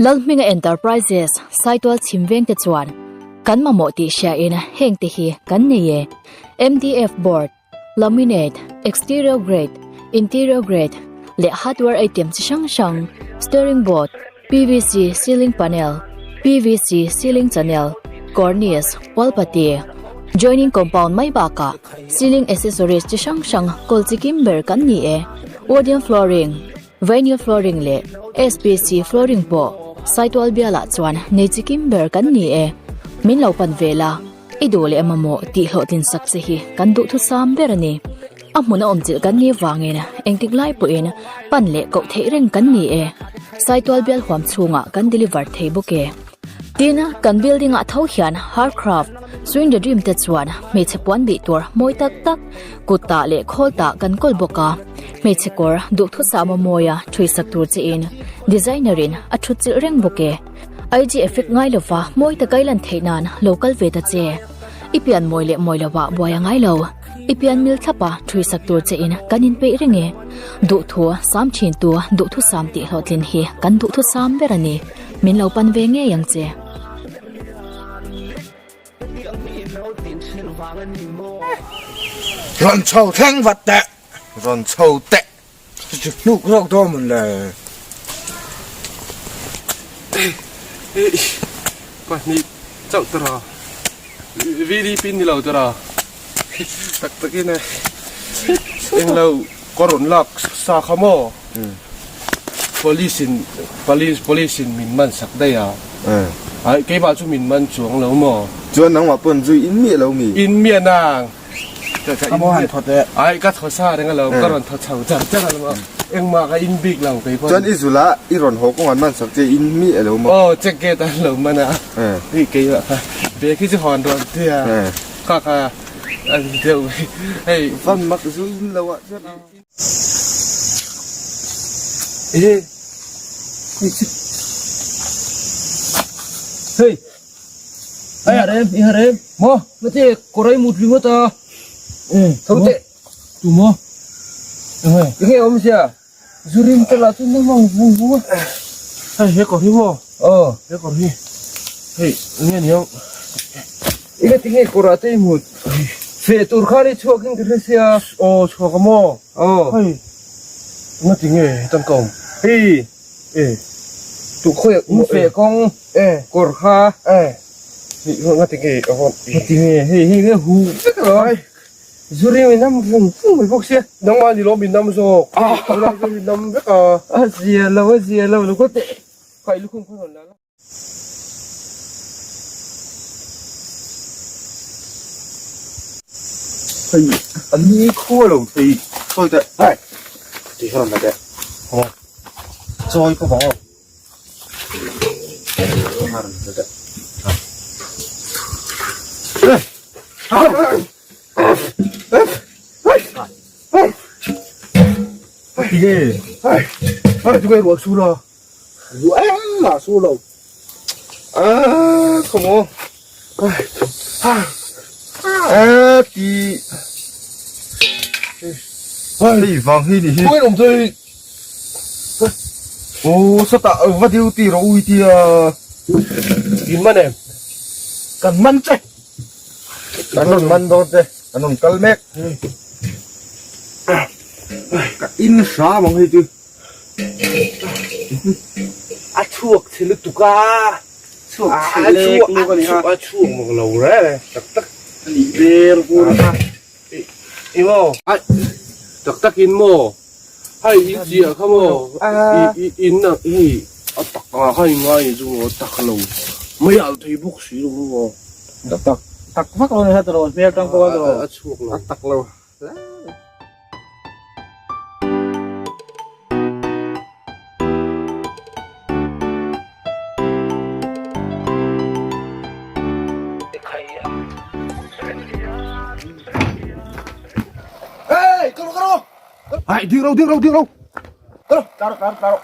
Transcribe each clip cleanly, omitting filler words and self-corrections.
Lalhminga Enterprises, Saitual chhim vengte chuan kan mamawh tih hriain hengte hi kan nei e, MDF board, laminate, exterior grade, interior grade leh hardware item chi hrang hrang, steering board, PVC ceiling panel, PVC ceiling channel, cornice, wall putty, joining compound mai bakah ceiling accessories chi hrang hrang kawl chi kim ber kan ni e, wooden flooring, Vinyl flooring leh SPC flooring pawh Saitual bialah chuan nei chi kim ber kan ni e. Min lo pan ve la, i duh leh mamawh tih hlawhtlin sak che hi kan duhthusam ber a ni. A hmun a awmchilh kan nih vangin engtik lai pawhin pan leh koh theih reng kan ni e. Saitual bial huam chhungah kan deliver thei bawk e. Tin, kan building ah tho hian Hardcraft, Swing the Dream te chuan hmeichhe puan bih tur mawi tak tak kut tah leh khawl tah kan kawl bawk a. Hmeichhe kawr duhthusam a mawia thui sak tur che in designer in a thut chilh reng bawk e. IG effect ngai lova mawi taka i lan theih nan lo kal ve ta che. I pian mawi leh mawi lovah buai a ngai lo. I pian mil thlap a thui sak tur che in kan inpeih reng e. Duhthu sam thin tu duhthusam tih hlawhtlin hi kan duhthusam ber a ni. Min lo pan ve ngei ang che. Rawn chho thleng vat teh. Rawn chho teh. Hnuk zawk dawn mawn le. Pahnih chauh tara VDP ni lo tara tak takin e englo ka rawn lak sa kha maw police in police police in min man sak daih a ai keimah chu min man chuang lo maw chuan nangmah pawn zui in miah lo mi in miah nang Ai ka thaw sa reng alo ka rawn thaw chho char char alo maw engmah ka in bik lo kei pawn. Chuan i zula i rawn haw kawng an man sak che in mi alo maw? Aw check gate an lo man a hei keimah kha bag hi chu hawn rawn tia kha kha an deuh hei. Van mak zu in lo ah chuan i. Hei I har em i har em maw mate kawr a i mut ringawt a tho teh tu maw enge awm sia zu rim te lah chu na mang vung vung a hei he kawr hi maw aw he kawr hi hei enge niang enge tinge kawr ah te i mut feh tur khan i chhuak in ka hre sia aw chhuak a maw aw hei enge tinge hetan ka awm hei e tu khawiah in feh kawng E kawr kha e ni nga ti nge a hawn nga ti nge hei hei nge hu vek lo ai zu ring in nam vung vung mai bawk sia nangmah ni lo min nam zawk a min nam vek a a zia lo a zia lo lo kawt teh kai lukhum kha rawn la la. Hei a ni khua lo thei sawi teh hai ti kha rawn la teh chawi ka vang aw. Hei vang hi ni hi. Aw sawtah va duty rawh u i tia. In man em? Kan man che. Kan rawn man dawn che. Kan rawn kal mek. Ka in hram ang hei chu. A chhuak chhe lutuk a. Chhuak chhe lek luk a ni a. A chhuak mak lo reng e. Tak tak. A nih ber bur kha. I maw? Ai tak tak in maw? Hei i chiah kha maw? I in a hei a tak ah kha i ngai chu maw tak lo mai alh thei bawk si lo maw? Tak tak tak vak lo ni kha tawh hmel tang pawh a a chhuak lo a tak lo. Ai ding ro ding ro ding ro. Taro taro taro.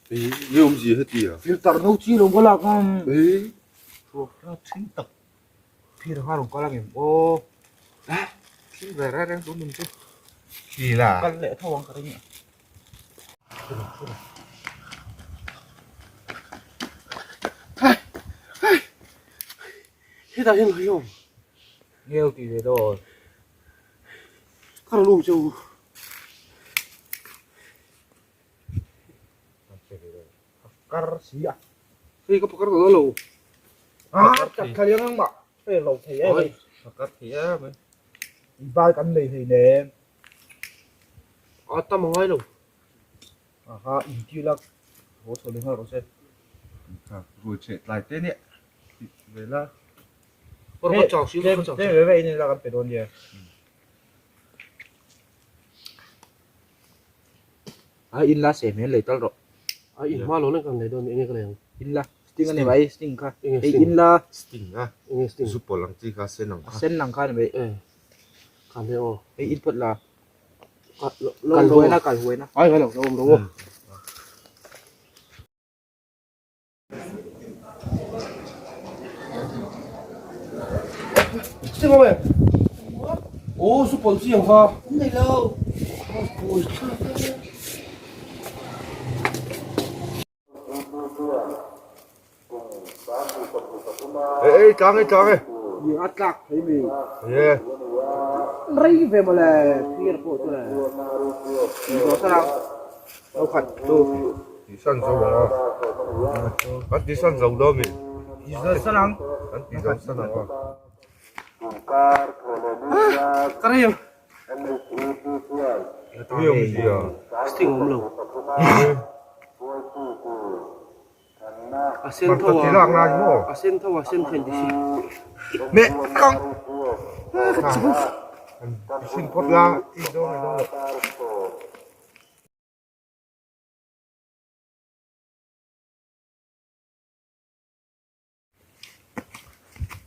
Nge awmzia heti a? Filter no chi lo ka lak ang. Thuak thlak thin tak phir kha rawn kal angem aw. Thil ve reng reng tun chu. Khi la. Kal leh tho ang ka ring a. Hetah hian lo awm. Ngeu tih ve dawn. Ka rawn awm che u. Kar si a. Hei ka pakar tawh lo. Ah, tak thla liang ang mah. Hei lo thei em hei. Pakar thei em hei. I bai kan nei hlei nem. A tam a ngai lo. Aha, in ti lak. Haw chho leh nghal rawh se. Ruai cheh tlai te nia. Ve la. Ka chau si ka chau. Tlem ve ve in la kan pe dawn nia. A in la se hmel lei tal rawh. A in hma lo leng kan lei dawn enge ka lei ang. In la sting a ni mai sting kha. Enge Hei sting? in la. Sting a. Enge sting? Zu pawlh ang chi kha sen ang kha. A sen ang kha ni mai. E. Kha hle aw. Hei in phawt la. Ka lo lo Kal huai na kal huai na. Ai lo lo lo. Ô su pawlh chi ang kha. Nei lo. Ê ê tlang e tlang e. Ni a tlak thei mi. Ye. Rei ve mawle phir pawh chu le. Ni zo sarang. Lo khat tu. Ti san zo ang a. Kan ti san zo lo mi. Ti zo san ang. Kan ti zo san ang a. Ka rei ang. Tui awm zia. Sting awm lo. A sen tho a. A sen tho a sen khan ti si. Mẹ căng. Xin phốt la. Ti zo này đâu.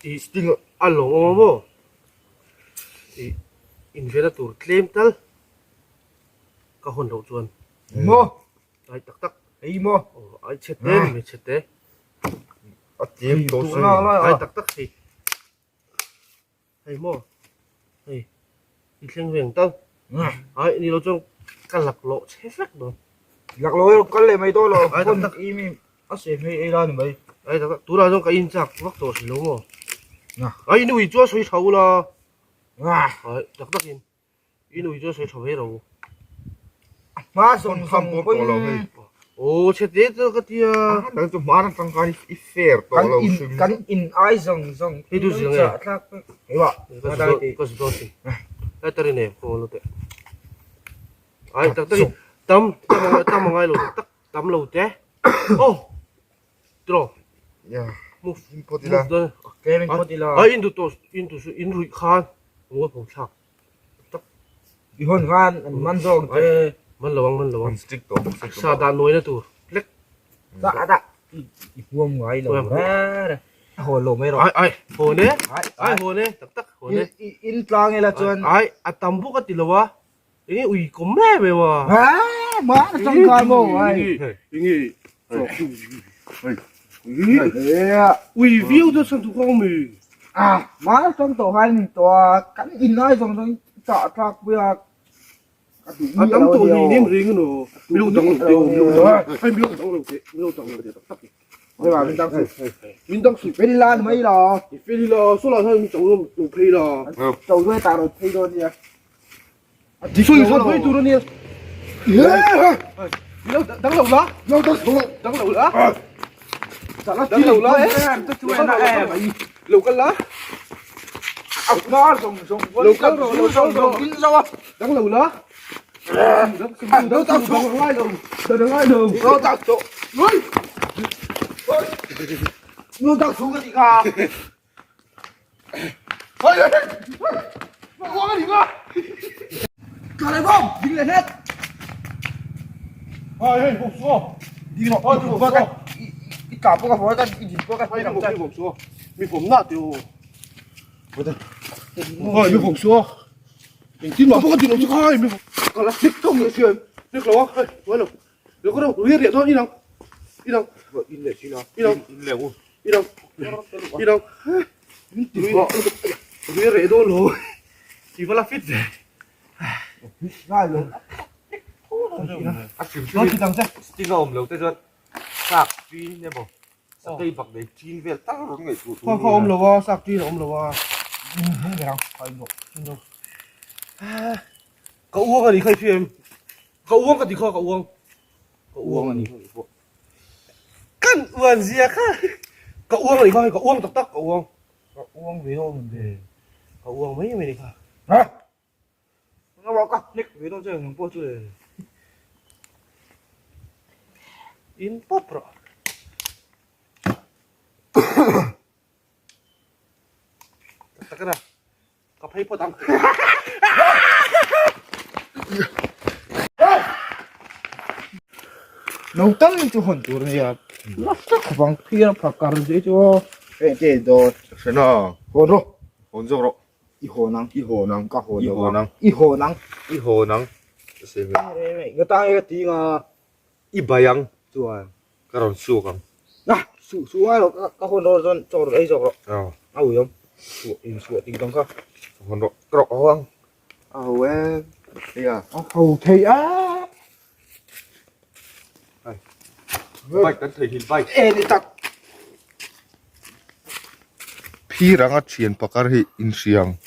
I sting a lawng awm a maw? I invela tur tlem tal ka hawn loh chuan. Maw? Ai tak tak. Ei maw? Aw ai chhe te ni mai chhe te. A tlem tawh si. Ai tak tak hei. Hei maw? Hei i thleng veng tal. Ai ni lo chuan ka laklawh chhe vek dawn. Laklawh erawh kal leh mai dawn lo. Ai tak tak. I mi a seh hmei ei la ni mai. Ai tak tak tunah chuan ka in chak vak tawh si lo maw? Ai nui chu a sawi tha ula. Ai tak tak in. I nui chu a sawi tha mai ro. Hma zawng zawng pawhin. Aw chhe te chu ka tia. Nang chu hma atang khan i fair tawh lo hrim. Kan in ai zawng zawng. Hei tu zir nge? Hei wa. Ka zu dawn si. Ai tar in e khaw lo teh. Ai tak tak tam tam tam angai lo tak tak tam lo te. Oh. Tro. Ya. Move. In phawt ila. Tlem in phawt ila. Ai in du tawh in tu su in ruih khan ngawt ho thlak. I hawn khan an man zawk te. Man lo ang man lo ang. Stick tawh bawk se. Sa dan nawi na tur hlek. Sa ada i huam ngai lo re. A haw lo mai rawh. Ai ai haw ne. Ai haw ne tak tak haw ne. In tlang ila chuan. Ai a tam bawk a ti lo a. Enge ui kawm em em a. Ha ma na tangkai maw ai. Enge. Ui viau chu chhan tu kawng mi. A ma tang tawh khan in tawh a kan in lai zawng zawng chah thlak pui a ka duh A tam tawh ni nem ring no mi lo dang lo te mi lo dang ai mi lo dang lo te mi lo dang lo te tak tak Oi ba min dang su min dang su fel la mai la fel la so la sai mi chau lo phei la chau zui ta ro phei dawn nia Sui khan phei tur ania lo dang lo la lo dang lo dang lo la dang lo la lo kal la lo kal ro lo kal ro dang lo la lo dang ngai lo dang ngai lo lo dang lo lo dang su cái gì cả Cả lại không? Đi lên hết. Ai hey, bok suo. Đi nó. Đi cái. Đi cả bốc cái cái đi bốc cái. Ai bok bok suo. Mi phom na tiêu. Ai mi phom suo. Mình tin mà bốc cái tiền nó khai mi. Còn là thích không người xuyên. Được rồi, hey, quay rồi. Được rồi, riết riết thôi đi nào. Inang. In leh si la. Inang. In leh u. Inang. Inang. Rui reh dawn lo. I va la fit ve. Ngai lo. A hrim hrim in sting a awm lo te chuan sak chin emaw sakei bak nei chin vel tal rawn ngaihtuah tur Khaw khaw awm lo a, sak chin a awm lo a. Ka uang a ni kha i hria em? Ka uang ka ti kha ka uang. Ka uang a ni. Kan uan zia kha. Ka uang a ni kha hei ka uang tak tak ka uang. Ka uang ve dawn ve. Ka uang mai mai ni kha. Ha! Nga ka hnek ve dawn che nang pawh chu le. In pawp rawh. Tak tak a na. Ka phei phawt ang. No tal chu hawn tur ania. Nasa khawp ang phian a phak kar zui chu aw. Hei te dawt hrena. Hawn rawh. Hawn zawk rawh. I hawn ang. I hawn ang. Ka hawn I hawn ang. I hawn ang. I hawn ang. Nga tang e ka ti nga. I bai ang. Chuan. Ka rawn suak ang. Na, su su ngai lo, ka hawn rawh chuan chaw rawn ei zawk rawh. Aw. A ui awm. Suah in suah ting tang kha. Hawn rawh, ka rawh haw ang. A ho e. Hei a. A ho thei a. Ai. Bike kan thei hin bike. E ni tak. Phir anga thian pakar hi inhriang.